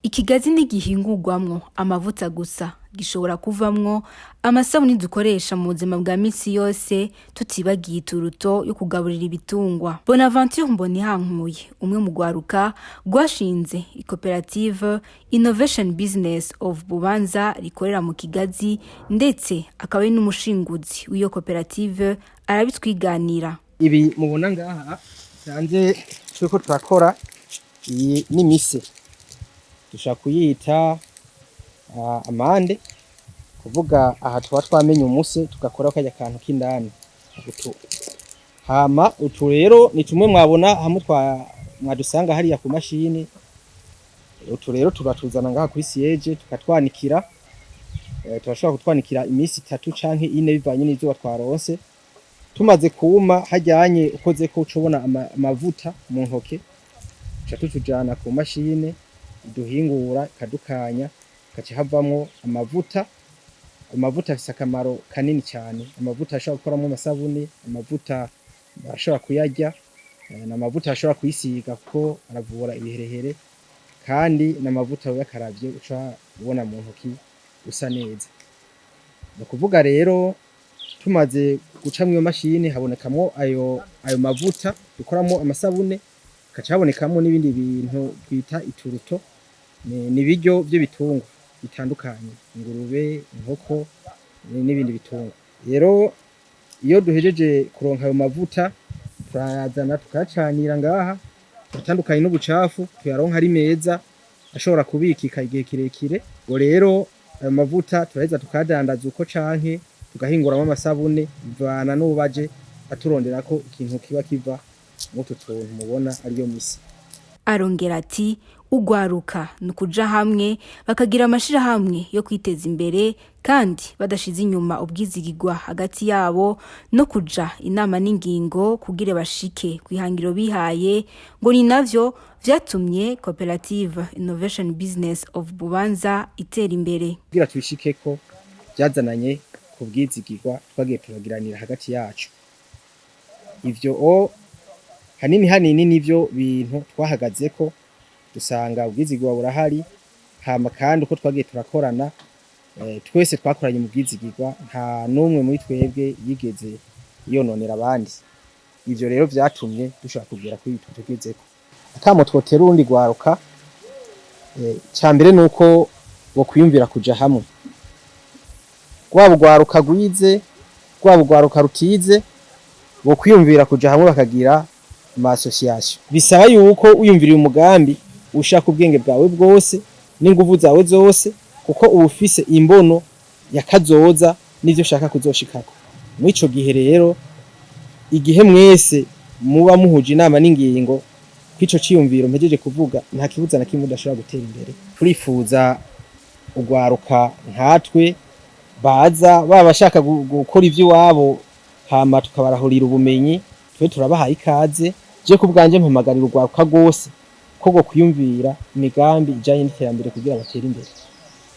Ikigazi ntigihingurwamwo amavuta gusa, gishobora kuvamwo amasabuni dukoresha mu buzima bwa misi yose, tutibagiye ituruto yo kugaburira ibitungwa. Bonaventure Mbonihankuye, umwe mu rwaruka rwashinze ikoperative Innovation Business of Bubanza rikorera mu Kigazi, ndetse akaba ari n'umushinguzi w'iyo koperative, arabitwiganira. Ibi mubona ngaha sanze turiko turakora, iyi ni mise, dushobora kuyita amande. Kuvuga aha tuba twamenye umuse, tugakora karya kantu k'indani utu. Hama utu rero ni tumwe mwabona hamwe twa mwadusanga hariya ku mashini. Utu rero turatuzana ngaha kuri siège, tukatwanikira. Turashobora kutwanikira iminsi 3 canke 4, bivanye n'izuba twaronse. Tumaze kuma hajyanye, ukoze ko ucubona amavuta mu ntoke, tuca tutujana ku mashini iduhingura, ikadukanya, gaca havamwo amavuta. Amavuta afise akamaro kanini cyane. Amavuta ashobora gukoramwo amasabuni, amavuta ashobora kuyarya, n'amavuta ashobora kuyisiga kuko aravura ibiherehere, kandi n'amavuta uyakaravye uca ubona mu ntoki usa neza. Ni ukuvuga rero, tumaze guca mw'iyo mashini habonekamwo ayo mavuta dukoramo amasabune, gaca habonekamwo n'ibindi bintu twita ituruto, ni ibiryo vy'ibitungwa bitandukanye: ingurube, inkoko n'ibindi bitungwa. Rero iyo duhejeje kuronka ayo mavuta, turayazana tukayacanira ngaha, turatandukanye n'ubucafu, tuyaronka ari meza, ashobora kubikika igihe kirekire. Ngo rero ayo mavuta turaheza tukayadandaza uko, canke tugahinguramwo amasabune, bivana n'ubaje aturonderako ikintu kiba kiva mw'utu tuntu mubona, ariyo mise. Arongera ati ugwaruka ni ukuja hamwe, bakagira amashirahamwe yo kwiteza imbere, kandi badashize inyuma ubwizigirwa hagati yabo no kuja inama n'ingingo kugira bashike kw'ihangiro bihaye. Ngo ni navyo vyatumye koperative Innovation Business of Bubanza itera imbere. Kugira tubishikeko byazananye ku bwizigirwa twagiye turagiranira hagati yacu. Ivyo o hanini hanini nivyo bintu twahagazeko, dusanga ubwizigirwa burahari. Hama kandi uko twagiye turakorana, twese twakoranye mu bwizigirwa, nta n'umwe muri twebwe yigeze yononera abandi. Ivyo rero vyatumye dushobora kugera kuri ibi tugezeko. Akamo twotera urundi rwaruka, ca mbere nuko bokwiyumvira kuja hamwe, rwaba urwaruka rwize, rwaba urwaruka rutize, bokwiyumvira kuja hamwe bakagira ama association. Bisaba yuko wiyumviriye umugambi, ushaka ubwenge bwawe bwose n'inguvu zawe zose, kuko uba ufise imbono ya kazoza n'ivyo ushaka kuzoshikako. Muri ico gihe rero, igihe mwese muba muhuje inama n'ingingo kw'ico ciyumviro mpejeje kuvuga, nta kibuza na kimwe udashobora gutera imbere. Turifuza urwaruka nkatwe baza baba bashaka gukora ivy'iwabo, hama tukabarahurira ubumenyi. Twe turabahaye ikaze. Je ku bwanje mpamagarira urwaruka rwose ko kwiyumvira imigambi ijanye n'iterambere kugira batere imbere.